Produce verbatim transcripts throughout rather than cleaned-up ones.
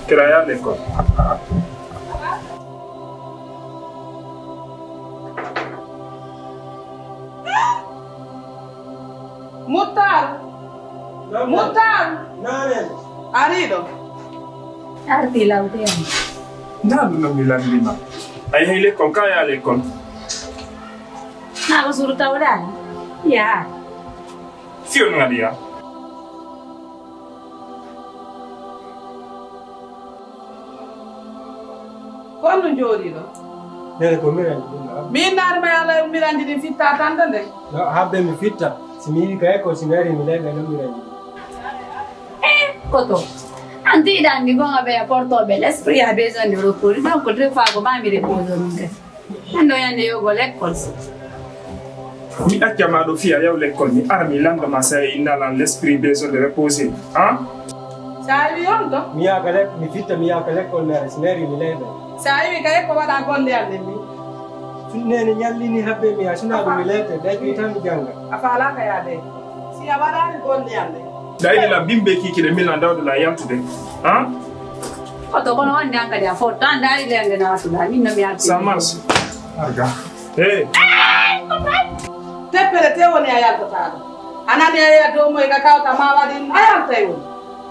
Kira ya l'école. Muttar. Muttar. Ariɗo. Arti lawte am. Nda ɗum no mi landima. A yahi l'école, ka ya l'école. Na ko suru tawɗa. Ya. Fiyo no ngadi ya. Ko on no jooɗiɗo? Nene ko miranji ɗum na. Min naari ma yala miranji ɗin fitta tan de nde. No habbe mi fitta. Si mi yi kay ko si nari mi lebe no miranji. Eh, koto. Anti idan ni gonga be porto be l'esprit a besoin de repos. Donc très fois ko ba mi repose non ke. Ando yande yo go l'école. Mi accama ɗo fiya yaw l'école mi ara mi lando ma say innalan l'esprit besoin de reposer. Hein? Sa wi on to? Mi yaka lek mi fitta mi yaka l'école mere si nari mi lebe. Sa wi kay ko waɗa golle an ɗen ni. Tun nene ñallini habbe mi ha sina ɗum mi lete dayɓi tan mi janga. A falaka yaade. Si a waɗani golle an ɗen. Dayɗi la bimbe kiki de min lan dawde la yaltude. Hein? Koto kono wonde an kadi a fotto an daari lende na watuɗa min no mi yaltu. Ça marche. Arga. Hey. Teppere te woni a yaltotaɗo. Anani a yeya dow moy ka kawta ma waɗi a yaltay woni.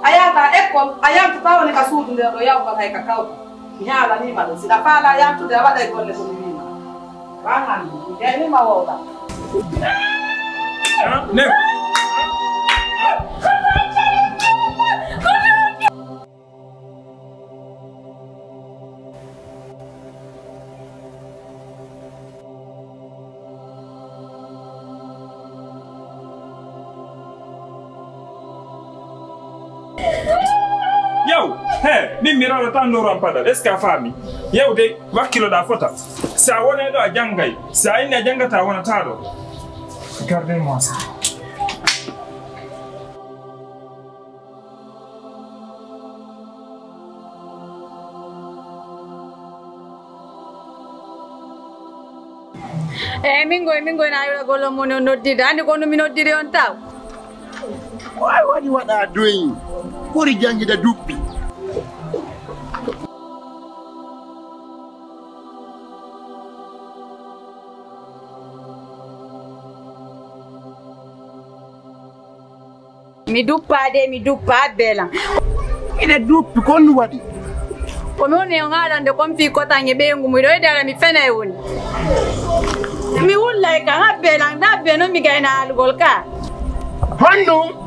A yahata école a yaltata woni ka suudu nder ɗo yawgol hay ka kawta. Mi haalanima ɗum siɗa faala yaltude a waɗay golle ko mi wima. Wan hannde mi gaynima wowɗa. Ne. Yaw, he, min mi raɗo tan noru am paɗal est ce que a faami? Yaw de wakkiloɗa fota. Sa wonay ɗo a janngay, sa inni a janngata wonata ɗo. Gardez moi ça. Eyi min goy min goy na yiɗa golle mum o noddide anndi ko ɗum mi noddiri on taw. Ko ay waɗi waɗa doyi ɓuri janngida duppi. Mi duppa de mi duppa belan. Miɗa duppi kon waɗi. Ko mi woni e ŋaaɗande kon fii kotan e ɓeyngu mum ɗo e dara mi fena e woni. Mi wullay kan habbe lan habbe noon mi gayna algol ka. Honɗum?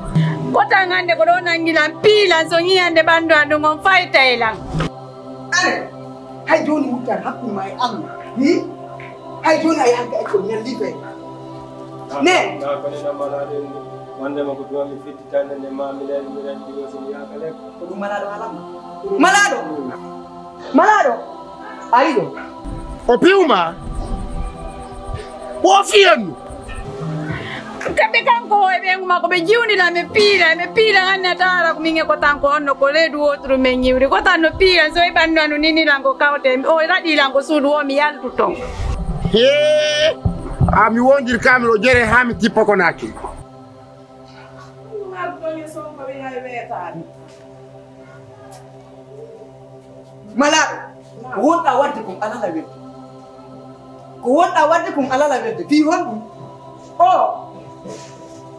Kotan hannde ko ɗo nangi lan pii lan so ñiyande ɓanndu an ɗum on fayta e lan. Are, hay jooni wuttan hakkunde ma e Allah. Hi? Hay jooni a yahanka école ñalli fe. Ne? Wandema ko duwami fittitande nde ma mi lelmiran ɗiwo so mi yaka lekko. Ko ɗum malaaɗo haalamma. Malaaɗo. Malaaɗo. Ari ɗo. O piwma. Wo fiyannu. Kamɓe kanko o e ɓeyngu makko ɓe jiwnila ɓe piila ɓe piila anne tawara ko min e ko tan ko onno ko reedu woturu men ñiwri ko tan no piila so e ɓandu andu ninilan ko kawte o raɗilan ko suudu o mi yaltu ton. Hee. A mi wondir kamiro jere ha mi tippa ko naki. Malaaɗo, ko wonɗa waɗde kon alala welde. Ko wonɗa waɗde kon alala welde fii honɗum? O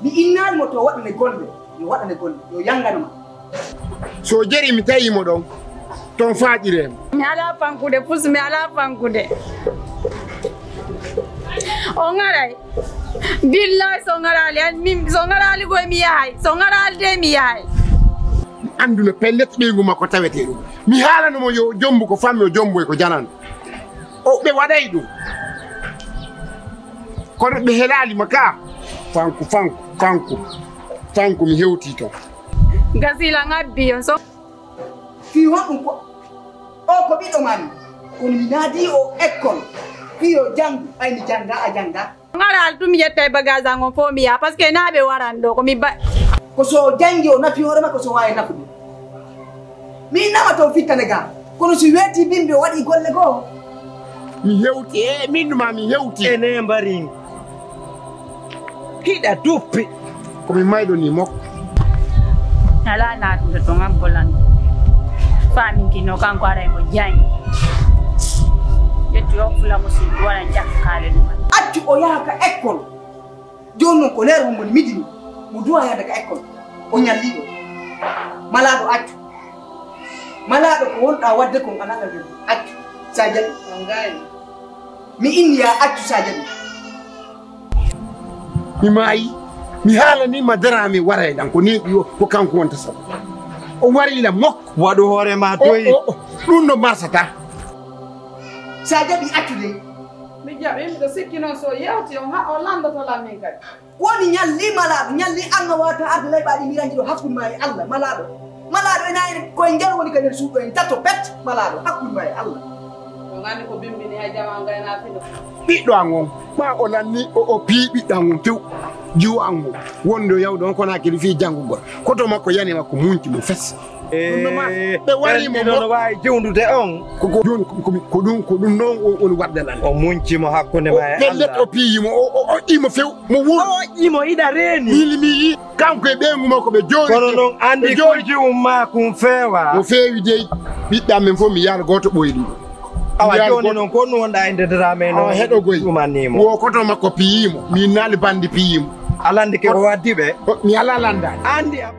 mi innaali mo to waɗane golle yo waɗane golle yo yanngano ma. So jeri mi tawi mo ɗon ton faaƴiree mo. Mi alaa fankude pus mi alaa fankude. O ŋaray. Billahi so ŋaraali an min so ŋaraali koye mi yahay so ŋaraali de mi yahay. Anndu no pellet ɓeyngu makko tawetee ɗum. Mi haalano mo yo jombu ko fammi o jombu e ko janan. O ɓe waɗay ɗum. Kono ɓe helaali ma ka. Fanku fanku fanku fanku mi hewti ton. Gasila ŋabbi on so. Fii honɗum ko o ko ɓiɗɗo mami kono mi naadi o école fii o janngu ay mi jannga a jannga. Ŋaral tun mi ƴetta e bagage an on fof mi yaha par ce que na ɓe waran ɗo ko mi ba. Ko so o janngi o nafi hoore makko so waawi nafude mi innama to fittane ga kono si weeti bimbi o waɗi golle goo. Mi hewti e min ma mi hewti. Ene mbarin. Hiɗa duppi. Ko mi mayɗo ni mokko. Alaa naatude to ngam ko lanndo. Faaminkinoo kanko ara e mo jaañi. Ƴetti o fula mo si waɗa jakkaale ɗum. Accu o yaha ka école. Jooni noon ko leer mo ngoni midini. Mo duwa yahde ka école. O ñalliiɗo. Malaaɗo accu. Malaaɗo ko wonɗaa waɗde kon a nana ɗum. Accu. Sa jaɓi. On ngaari. Mi inni ya accu sa jaɓi. Mi maayi, mi haalanii ma Daraame waray ɗan, ko neeɓi o, ko kanko wonta sabu. O warii la mokko. Waɗu hoore ma toyi. O, o, o, ɗum no marsata. Sa jaɓi accude. Mi jaɓi, miɗo sikki noon so yewti on ha o lanndoto lan min kadi. Woni ñalli malaaɗo, ñalli an no wata arde layɓaaɗi miranji ɗo hakkunde ma e Allah, malaaɗo. Malaaɗo ena en koye njaru woni ka nder suuɗo en tato pet, malaaɗo, hakkunde ma e Allah. Ko ngani ko bimbini hay jama ngayna fino. Ɓiɗɗo an on, ɓa o lanni o, o pii ɓiɗɗo an on few. Jiwo an on, wonde o yawde on kona kadi fii janngugol. Koto makko yani makko munci mo fes. Ɗum no ma-, ɓe warii mo ɗum ɗo mo- no waawi jewdude on. Ko, ko, jooni ko, ko, ko ɗum, ko ɗum noon o, woni waɗde lan. O munci mo hakkunde ma e pellet Allah. O piyi mo, o, o, o ƴi mo few, mo wuur. O ƴi mo, iɗa reeni. Miili mi yi, kanko e ɓeyngu makko ɓe jooɗi. Kono noon anndi ɓe jooɗi. Ko jiwum ma kum feewa. Mo feewi dey, ɓiɓɓe amen fof mi yaala gooto ɓooyi ɗum. Awa, mi yaala jooni gooto. Noon ko ɗum wonɗa e nder Daraame noon. Awa, heɗo goy. Ɗumanni mo. Wo koto makko piyi mo, mi naali bandi piyi mo. A lanndike ko waddi ɓe? O, mi alaa lanndaade. Anndi a-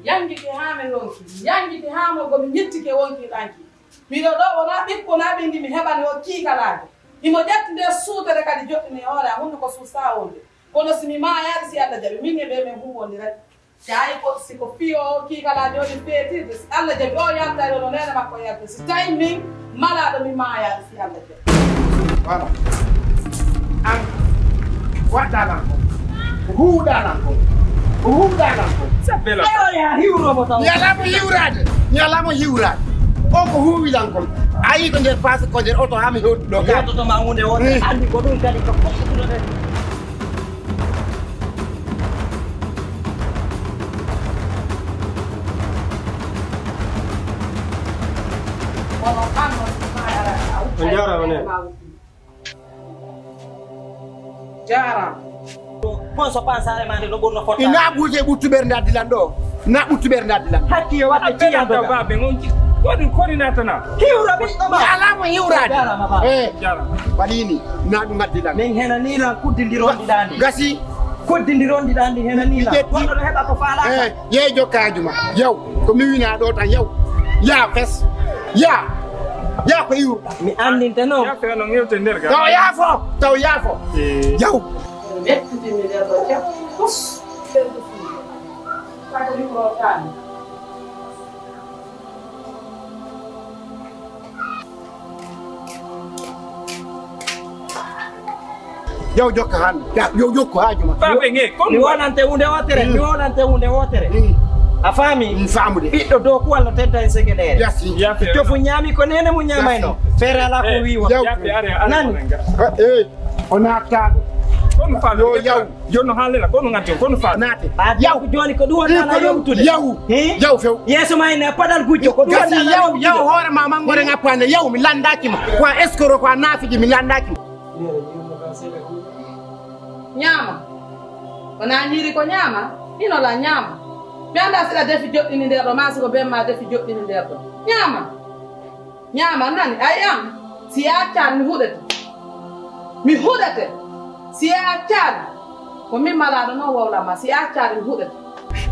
Yanngike haa mi ronki, yanngike haa mo go mi ñittike wonki ɗanki. Miɗo ɗo wonaa ɓikko naa ɓinndi mi heɓani o kiikalaajo. Himo ƴetti nde suutere kadi joɗɗini e hoore am, hunduko suusaa wonde. Kono si mi maayaali, si Allah jaɓi, min e ɓe min huuwondiray. Tawi ko, si ko fiyo kiikalaajo woni feetirde, si Allah jaɓi o yaltay ɗo no neene makko yalte. Si tawi min malaaɗo mi maayaali si Allah jaɓi. Voilà. An waɗɗa lan ko. Ko huuwɗa lan ko. Ko huuwɗa lan ko. Sabbela. Ayo ya hiwromo taw. Mi alaa mo hiwraade. Mi alaa mo hiwraade. O ko huuwi lan kon. A yii ko nder paase ko nder oto haa mi hewti ɗo ka. Yottoto ma huunde wonde. Mm. Anndi ko ɗum kadi ko fof ɗum ɗo. On jaaraama ne. Jaaraama. Kon so ɓan saare ma nde no ɓurno fotta. Ina ɓuute ɓuttu ɓernde addi lan ɗo. Na ɓuttu ɓernde addi lan. Hakki yo waɗde ciya doga. Baabe ngon ci. Koni, koni natana. Hiwra ɓiɗɗo ma. Mi alaa mo hiwraade. Jaaraama baba. Eh. Jaaraama. Waɗi ni. Na ɗum addi lan. Min hena ni lan kuddi ndi rondiɗaa ndi. Gasi. Kuddi ndi rondiɗaa ndi hena ni lan. Ƴetti. Wonɗo ɗo heɓa ko faalaaka. Eh, yeey jokka haaju ma. Yaw. Ko mi winaa ɗo tan yaw. Yaa fes. Yaa. Yaa ko iwruɗaa. Mi anndinte noon. Yaa fes no ngewte nder ga. Taw yaafo. Taw yaafo. Eh. Yaw. Mettitimi nder ɗo jam. Pus. Kadi ko tan. Yaw jokka hannde. Ya, yo jokku haaju ma. Baabe nge, kon mi wonante huunde wootere, mi wonante huunde wootere. Mm. A faami? Mi faamude. Ɓiɗɗo dow kuwal no tedda e segeɗeere. Yasi. Cofu ñaami ko neene mum ñaamayno. Yasi. Feere alaa ko wiiwa. Yaw. Nani? Eh, eh, o naattaa. Kon faami. Yo yaw. Jooni no haalira, ko no ngaddi, ko no faami. Naate. A yaw. Jooni ko ɗum woni ala yewtude. Yaw. He? Yaw few. Yeeso ma ene paɗal gujjo, ko ɗum woni ala yewtude. Yaw, yaw hoore ma mangoro ngappande. Yaw, mi lanndaaki ma. Ko a escroc, ko a naafiji, mi lanndaaki ma. Ñaama. Wonaa ñiiri ko ñaama? Ino la ñaama. Mi anndaa si ɗa defi joɗɗini nder ɗo, maa si ko ben ma defi joɗɗini nder ɗo. Ñaama. Ñaama nani, a yi'an? Si a accaani, mi huɗete. Mi huɗete. Si a accaani, ko min malaaɗo noon wowla ma. Si a accaani, mi huɗete.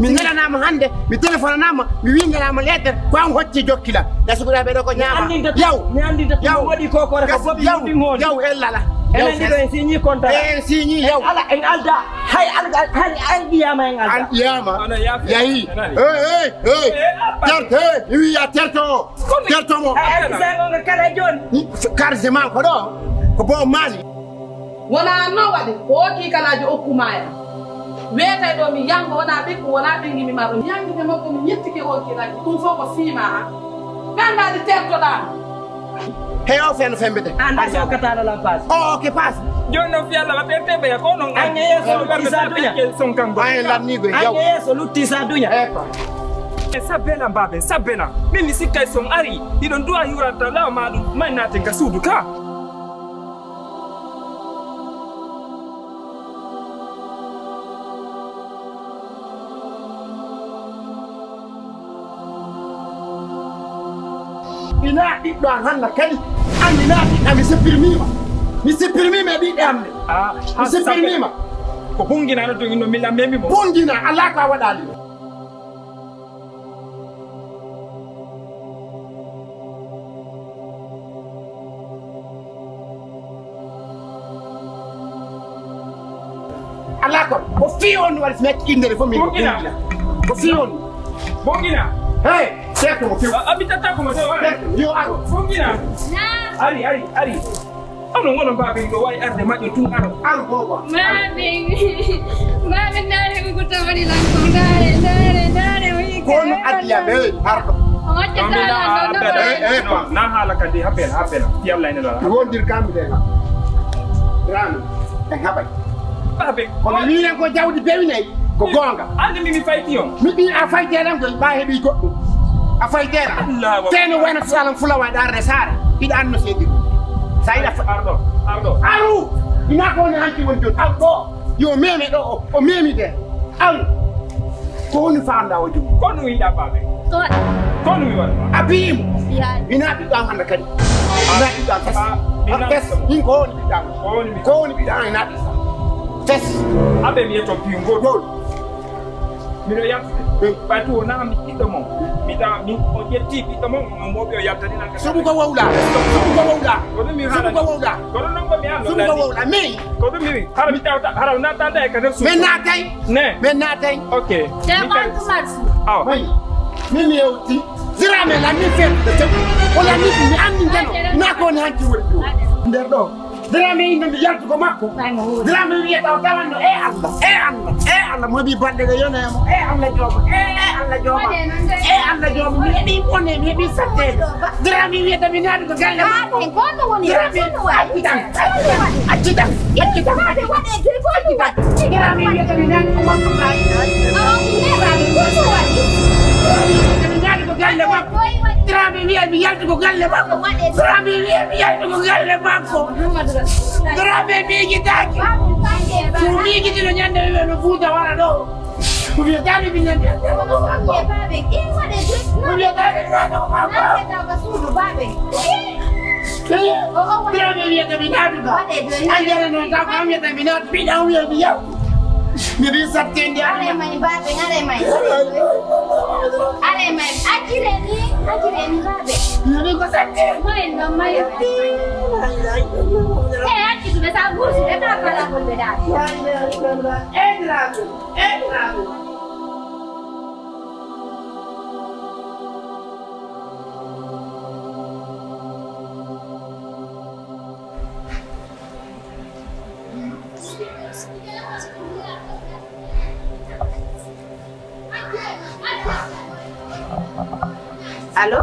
Mi nelanaama hannde, mi telefonanaama, mi winndanaama leeter, ko an hocci jokki lan. Ya sukuɗaaɓe ɗo ko ñaama. Yaw. Mi anndinte, mi anndinte, yaw. Ɗum waɗi ko, ko reka. Gas, bobi yaw, ɗum hooli. Yaw, en lala. Enen ɗiɗo en signi contrat. Eh, en signi, yaw. En ala, en alda. Hay al-, hay an ƴiyaama en alda. An ƴiyaama. Yahi. Hey, hey, hey. Eh, apa? Terte, hey, mi wiya terte o. Terto mo. Ay, ay, kisango nga kala jooni. Carte man ko ɗo. Ko Bob Marley. Wonaa noon waɗi, ko o kiikalaajo okku maa en. Weetay ɗo mi yanngo, wonaa ɓikku, wonaa ɓinngi mi maru. Mi yanngite makko, mi ñittike wonki ranki. Ɗum fof ko fiima han. Ɓe anndaali tertoɗaa. He o fen fembete. An a sookataano lan paas. O, o ke paas. Jooni noon fiyalla wa terteɓe ya ko noon. An e yeeso lutti sa duña. Son kanko. Ay lanni go yaw. An e yeeso lutti sa duña. Epa. Sabbena, baabe, sabbena. Min mi sikkay si on ari, hiɗon du'a hiwranta lawa maaɗum, may naate nga suudu ka. Ina ɓiɗɗo am hannde kadi. An ina ɓiɗɗo am, mi sippirmiima. Mi sippirmiima e ɓiɓɓe am ɓe. Ah, mi sippirmiima. Ko Bungina no dogi no mi lammemi mo. Bungina, alaa ko a waɗaali mo. Alaa kon, ko fii on waɗi si mi acci innde fof min ko Bungina. Bungina. Ko fii on. Bungina. Hey, seeɗa ko few. A, a, mi tata ko mo tawa. Yo aro. Bungina. Ari, ari, ari. Ano ngono mbaɓe ɗo wawi arde majjo tun aro. Aro bobo. Mbaɓe. Mbaɓe ndaare ko gutta waɗi lan ko ndaare, ndaare, ndaare o yi. Kono addiya ɓe arɗo. O watta. Non, mi na a ɓeɗa. Eh, eh, non, na haala kadi haɓɓena, haɓɓena. Ti Allah ene lora. Wondir kam de na. Rami. En haɓay. Babe. Ko mi wiyan ko jawdi bewinay, ko goonga. Ande mi, mi fayti on. Mi ɓi a fayti lan ko ba heɓi goɗɗum. A fayti lan. Allahu Akbar. Teno wayno salam fulawa darde sare. Iɗa anno sedi. Sa iɗa fa- Arɗo, arɗo. Aru. Ina ko woni hanki woni joni. Arɗo. Yo meme ɗo o, o memi de. Aru. Ko woni faamɗa o jom? Ko no wiɗa babe? Ko waɗa? Ko no mi waɗa? A biyimo. Yaay. Ina ɓiɗɗo am hannde kadi. Ina ɓiɗɗo am fes. Ah, min fes. Min ko woni ɓiɗɗo am? Ko woni ɓiɗɗo am? Ina ɓiɗɗo am fes. Aɓe mi yetto piyu ngol. Ngol. Miɗo yaltude. Eh. Ɓay tu wona mi ɓiɗɗo mon. Mi tawa mi o ƴetti ɓiɗɗo mon, mo moɓi o yaltani nan. Suɓu ko wowla. Suɓu ko wowla. Ko ɗum mi haalani. Suɓu ko wowla. Ko ɗum non ko mi haalani. Suɓu ko wowla. Mi. Ko ɗum mi wi. Hara mi tawta, hara mi nattande e ka nder suudu. Men naatay. Ne. Men naatay. Ok. Te ko an tumat. Awa. May. Min mi yewti. Dramé la mi fen de tew. Wala mi mi andi ngeno. Na ko ni hanki wori. Nder ɗo. Dramé ina mi yaltugo makko. Dramé wiyata o tawanno, e Allah, e Allah, e Allah, mo heɓi balɗe ɗe yona e mo, e Allah jooma, e, e Allah jooma, e Allah jooma, mi heɓi bone, mi heɓi sattede. Dramé wiyata mi naati ko galle makko. Dramé, accitan, accitan, accitan, accitan. Dramé wiyata mi naati ko makko. Mi naati ko galle makko. Dramé wiya mi yalti ko galle makko. Dramé wiya mi yalti ko galle makko. Dramé miijitaaki. Ɗum miijitino ñande wiya no Fuuta wara ɗo. Ko wiyataani mi ñande. Ko wiyataani mi ñande ko makko. Dramé wiyata mi naatu ka. An jara noon ka ko an wiyata mi naatu. Mbiɗa wiya mi yalti. Mi wi sattende. Are may babe, are may. Are may. Accire ni, accire ni babe. Mi wi ko sattende. Ko en ɗon may. Eh, acci ɗum, sa gursi, ɓe ka kala ko ɓe daal. Eh, bravo. Eh, bravo. Allo?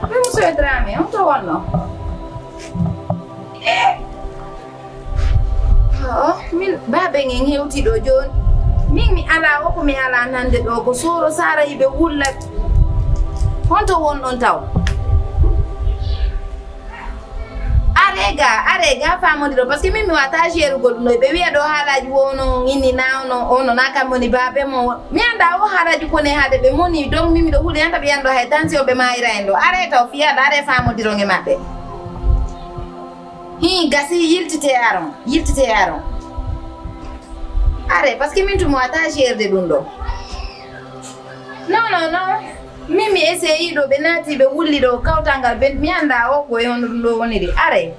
Min Monsieur Dramé, on to wonno? Eh! Oh, min, baabe ngen hewti ɗo jooni. Min mi alaa o ko mi alaa nande ɗo ko Sooro Saara yiɓe wulla. Honto wonɗon taw? Are ga, are ga famodiro, parce que min mi wata jerugol ɗum ɗo. Ɓe wiya ɗo haalaji wo no inni na ono, ono na kam woni baabe mo. Mi anda o haalaji ko ne haade ɓe moni, donc min miɗo huuli anta ɓe yando hay tension ɓe mayira en ɗo. Are taw fiya ɗo, are famodiro nge maɓɓe. Hi gasi yiltite aron, yiltite aron. Are, parce que min tuma wata jerde ɗum ɗo. Non, non, non. Min mi essayi ɗo, ɓe naati, ɓe wulli ɗo, kawtal ngal, ɓe, mi anndaa o ko e hono ɗum ɗo woniri. Are,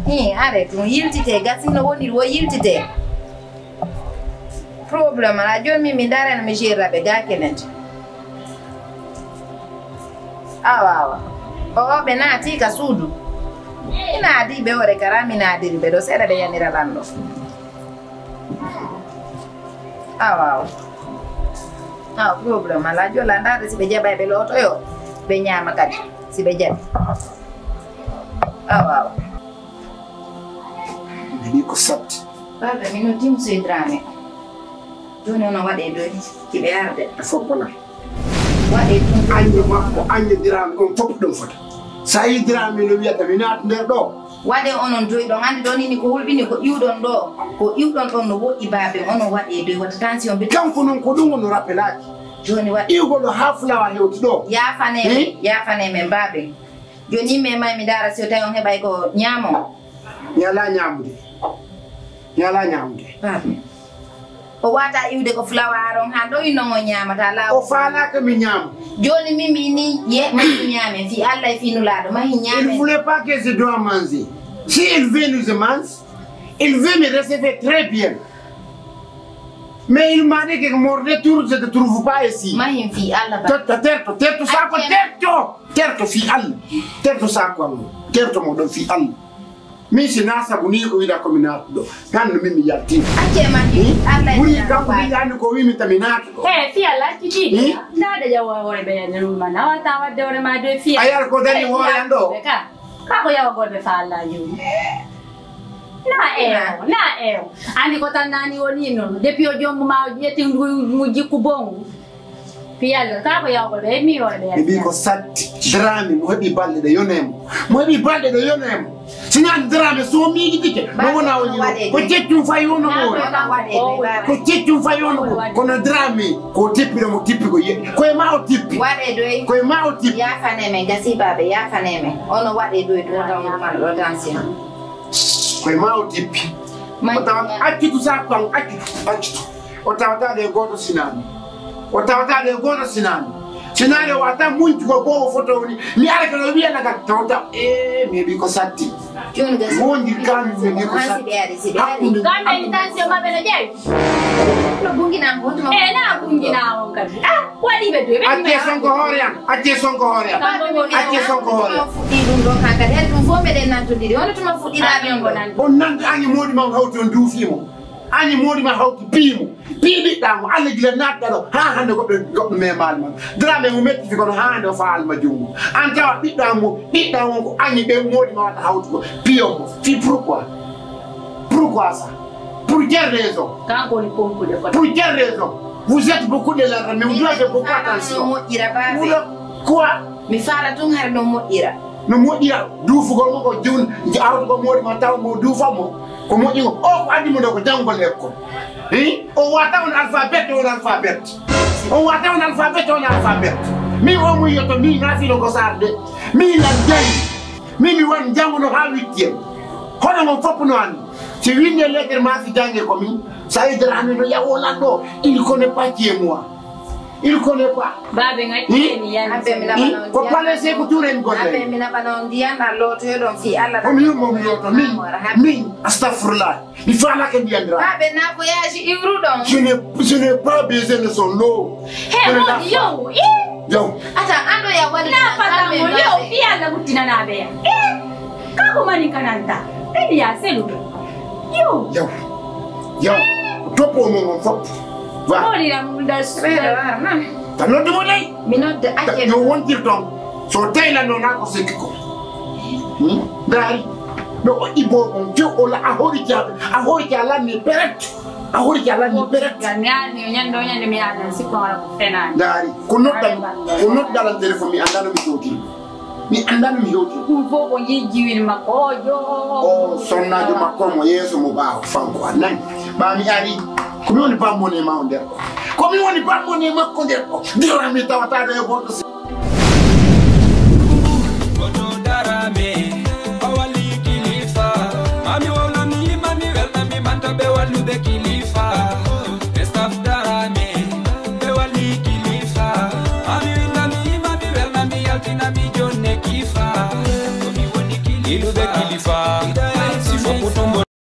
hi, are, ɗum yiltite, gasi no woniri, wo yiltite. Problème alaa, jooni min mi ndaara no mi gérira ɓe gaa kenen. Awa, awa. O, o, ɓe naati ka suudu. Mi naadi ɓe hoore kara, mi naadiri ɓe ɗo, seeɗa ɓe yanira lan ɗo. Awa, awa. Awa, problème alaa, jola ndaade si ɓe jaɓay ɓe lootoyo, ɓe ñaama kadi, si ɓe jaɓi. Awa, awa. Mbiɗi ko sotti. Baaba, min no Tim Soy Dramé. Jooni on waɗe doy, kiɓe arde. E fof bonat. Waɗee ɗum. Añño makko, añño Diraame on fof ɗum fota. So a yii Diraame no wiyata mi naata nder ɗo. Waɗee onon joyi ɗon. Anndi ɗon ini ko hulɓini ko iwɗon ɗo. Ko iwɗon ɗon no woɗɗi baabe. Onon waɗee doy wata tension bi. Kanko noon ko ɗum woni rappelaaji. Jooni waɗ. Iwgol ɗo haa fulawa hewti ɗo. Yaafanee men, yaafanee men baabe. Jooni yimɓe e may mi ndaara si o tawi on heɓay ko ñaamo. Mi alaa ñaamude. Mi alaa ñaamude. Baabe. O waata iwde ko fulawa aron haa ɗo inno on ñaamata laawo. O faalaaka mi ñaama. Jooni min mi inni ye mahi ñaame fii Alla e fii Nulaaɗo mahi ñaame. Il voulait pas que je dois manger. Si il veut nous mange, il veut me recevoir très bien. Mais il m'a dit que mon retour je ne trouve pas ici. Mahin fii Alla ba. Terto, terto, terto, sako, terto. Terto fii Alla. Terto sako am. Terto mo ɗon fii Alla. Min si na sabu ni ko wiɗa ko mi naata ɗo. Tan no min mi yalti. Acce ma ni. Allah ya. Buri kanko mi yani ko wimi tami naata ɗo. Eh, fi Allah ki ki. Nda da jawa hore be yani ruma na wata wadde hore ma do fi. Ayar ko dani hore an ɗo. Ka ko yawa gorbe fa Allah yumi. Na ewo, na ewo. Andi ko tan nani woni non. Depuis o jommu ma o jeti ngu jikku bongu. Piyalla ka ko yawgol ɓe mi wona ɓe mi ɓi ko satti. Drami mo heɓi balɗe ɗe yone mo. Mo heɓi balɗe ɗe yone mo. Sinani drami so miijitike mo wona o yiro ko ceccum fayi wono mo woni. Ko ceccum fayi wono ko kono drami ko tippiɗo mo tippi ko yeɗi koye ma o tippi. Waɗe doy. Koye ma o tippi. Yafane men gasibaɓe yafane men ono waɗe doy ɗum tan ɗuman ɗo tension. Koye ma o tippi. O tawa accutu sa kan accutu accutu. O tawata ɗe gooto sinaani. O tawata ɗe gooto sinaani. Sinaani o wata muñcugo boowo foto woni mi ara kano wiyana kan tawta e mi heɓi ko satti. Wondi kan mi heɓi ko satti. Hakkunde. Kamɓe ni tension maɓɓe no ƴeewi. No bungina on tuma. E na bungina on kadi. Ah, waɗi ɓe duwe ɓe. Acce sonko hoore an. Acce sonko hoore an. Acce sonko hoore an. Fuɗɗi ɗum ɗo kan kadi. Ɗum fof meɗen nantodiri. Hono tuma fuɗɗiɗa ɗum ɗo. On nanta ange moɗi ma on hawti on duufimo. Ani moɗi ma hawti piimo. Pii ɓiɗɗa mo Allah gila natɗa ɗo ha hande goɗɗo goɗɗo memaali ma. Drame mo mettifi kono ha hande o faali ma jungo. An tawa ɓiɗɗa mo ɓiɗɗa mo ko ani ɓe moɗi ma wata hawti ko piyo mo. Fi pourquoi? Pourquoi ça? Pour quelle raison? Kanko woni pompude ko. Pour quelle raison? Vous êtes beaucoup de l'argent mais vous devez beaucoup attention. Moƴƴira baabe. Quoi? Mi faala tun hara no moƴƴira. No moƴƴira duufugol mo ko jun awto ko moɗi ma taw mo duufa mo ko moƴƴi ko o ko addi mo ɗo ko janngol lekkol hi o wata on alphabet on alphabet on wata on alphabet on alphabet min o mum yetto min nafiɗo ko sarde min lan jangi min mi won jannguno ha huitième hono mon foppuno anni si winde lettre ma si jange ko min sa idara anni no yawo lan ɗo il connaît pas qui est moi Il connaît pas. Babe ngati ni yan. Ko pale se ko turen golle. Abe mina bana on diyan a loto yo don fi Allah. Ko mi mo mi loto min min astaghfirullah. Mi fala ke diyan dra. Babe na ko yaji iwru don. Je n'ai je n'ai pas besoin de son lot. He mo yo. Yo. Ata ando ya wali. Na fata mo yo fi Allah mutina na be ya. Ka ko mani kananta. Ɗen ya seluɓe. Yo. Yaw. Yaw. Toppo mo ngon fop. Va. Mawɗi am da suɗa. Ta noddu mo dey. Mi nodda acce. Yo wontir ton. So tayla no na ko sekki ko. Hmm? Dari. Ɗo o ibo on few o la a hori jaɓe. A hori jaɓe lanni peret. A hori jaɓe lanni peret. Ngani o ñande o ñande mi haɗan sikko wala ko fenani. Dari. Ko noddan ko noddalan téléphone mi andano mi jowtiri. Mi anndaa no mi hewti. Ɗum fof ko yejjiwini makko o joo. O sonnaajo makko mo yeeso mo ɓaawo fanko a nani. Ɓaa mi ari ko mi woni bammone ma o nder ɗo. Ko mi woni bammone makko nder ɗo. Dira mi tawataɗo e goto si. Goto darame o walli kilifa. Mami wawlami mami welnami manta ɓe walluɓe kilifa. Ɓe staf darame. Ɓe walli kilifa. Mami windami mami welnami yaltinami jonne kifa. Komi woni kilifa. Iluɓe kilifa.